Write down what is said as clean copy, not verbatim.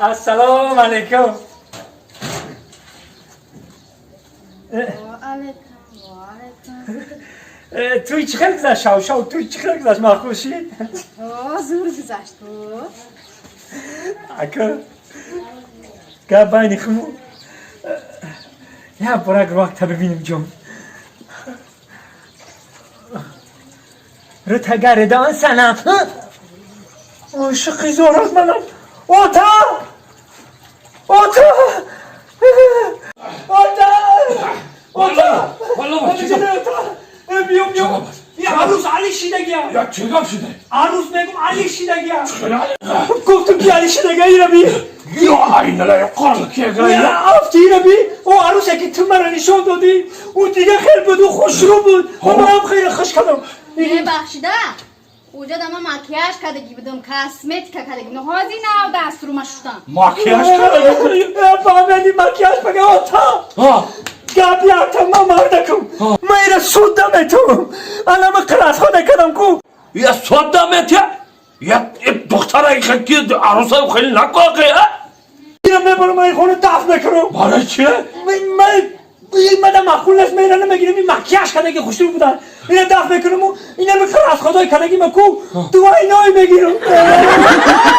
السلام علیکم. توی چی خیلی گذشت؟ شاو شاو توی چی خیلی گذشت؟ مخوشی؟ زور گذشت. اکا گه بینی خمو یا برای گروه تا ببینیم جون رو تگردان سنم عاشقی زورت منم. اوتا اوتا اوتا اوتا بیام بیام. یه عروس علی شیدگی. یا چیکار شده؟ عروس میگم علی شیدگی. گفتم که علی شیدگی ایرا بی. یا اینلا قرن که یا افتی ایرا بی. او عروسه که تو مرا نشون دادی او دیگه خیلی بود و خوشرو بود و من هم خیلی خوش کردم. ببخشیده اونجا دم ماکیاژ کردگی بودم، کاسمتیکا کردگی بودم. حاضی نو دست رو مشتم. ماکیاژ کردگی؟ فهمیدی ماکیاژ بگه آتا. گپی آتا ما مردکم. ما ایرا سود دمتم. الان من قرض خود کردم کو. یا سود دمت یا دختره که عروسه خیلی نکاقه. ایرا میبرم این خونه دفن میکنم. برای چیه؟ من مدام معقول نیست. من اینا نمیگیرم. این ماکیاژ کرده که خوشرو بودن. اینا دفع میکنم و اینا به از خدای کردگی مکو دو اینایی میگیرم.